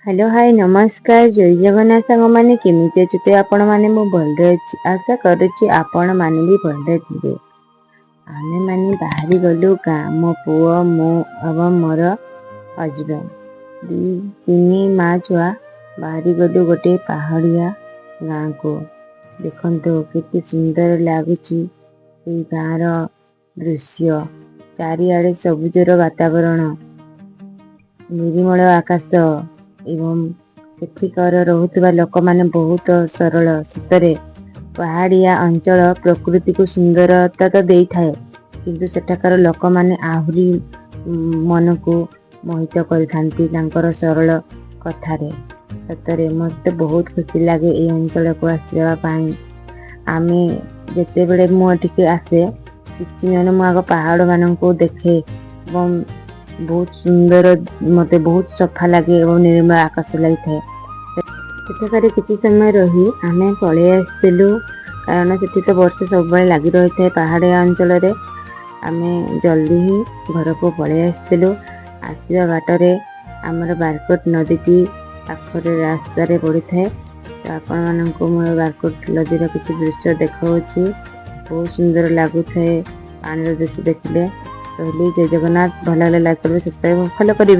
Hello, high, ନମସ୍କାର, ଜୟ ଜଗନ୍ନାଥ ସାଙ୍ଗମାନେ। କେମିତି ଅଛନ୍ତି ଆପଣମାନେ? ମୁଁ ଭଲରେ ଅଛି। ଆଶା କରୁଛି ଆପଣମାନେ ବି ଭଲରେ ଥିବେ। ଆମେମାନେ ବାହାରି ଗଲୁ ଗାଁ। ମୋ ପୁଅ, ମୁଁ ଏବଂ ମୋର ହଜବେଣ୍ଡ, ଦୁଇ ତିନି ମା ଛୁଆ ବାହାରି ଗଲୁ ଗୋଟେ ପାହାଡ଼ିଆ ଗାଁକୁ। ଦେଖନ୍ତୁ, କେତେ ସୁନ୍ଦର ଲାଗୁଛି ଏଇ ଗାଁର ଦୃଶ୍ୟ। ଚାରିଆଡ଼େ ସବୁଜର ବାତାବରଣ, ନିର୍ମଳ ଆକାଶ ଏବଂ ସେଠିକାର ରହୁଥିବା ଲୋକମାନେ ବହୁତ ସରଳ। ସତରେ ପାହାଡ଼ିଆ ଅଞ୍ଚଳ ପ୍ରକୃତିକୁ ସୁନ୍ଦରତା ତ ଦେଇଥାଏ, କିନ୍ତୁ ସେଠାକାର ଲୋକମାନେ ଆହୁରି ମନକୁ ମୋହିତ କରିଥାନ୍ତି ତାଙ୍କର ସରଳ କଥାରେ। ସତରେ ମୋତେ ବହୁତ ଖୁସି ଲାଗେ ଏଇ ଅଞ୍ଚଳକୁ ଆସିବା ପାଇଁ। ଆମେ ଯେତେବେଳେ ମୁଁ ଏଠିକି ଆସେ, କିଛି ନହେଲେ ମୁଁ ଆଗ ପାହାଡ଼ମାନଙ୍କୁ ଦେଖେ ଏବଂ ବହୁତ ସୁନ୍ଦର, ମୋତେ ବହୁତ ସଫା ଲାଗେ ଏବଂ ନିର୍ମଳ ଆକାଶ ଲାଗିଥାଏ। ସେଠାକାରେ କିଛି ସମୟ ରହି ଆମେ ପଳେଇ ଆସିଥିଲୁ, କାରଣ ସେଠି ତ ବର୍ଷା ସବୁବେଳେ ଲାଗି ରହିଥାଏ ପାହାଡ଼ିଆ ଅଞ୍ଚଳରେ। ଆମେ ଜଲ୍ଦି ହିଁ ଘରକୁ ପଳେଇ ଆସିଥିଲୁ। ଆସିବା ବାଟରେ ଆମର ବାରକୋଟ ନଦୀଟି ପାଖରେ ରାସ୍ତାରେ ପଡ଼ିଥାଏ। ତ ଆପଣମାନଙ୍କୁ ମୁଁ ବାରକୋଟ ନଦୀର କିଛି ଦୃଶ୍ୟ ଦେଖାଉଛି। ବହୁତ ସୁନ୍ଦର ଲାଗୁଥାଏ ପାଣିର ଦୃଶ୍ୟ ଦେଖିଲେ। ରହିଲି, ଜୟ ଜଗନ୍ନାଥ। ଭଲ ଲାଗିଲେ ଲାଇକ୍ କରିବେ, ସବସ୍କ୍ରାଇବ୍, ଫଲୋ କରିବେ।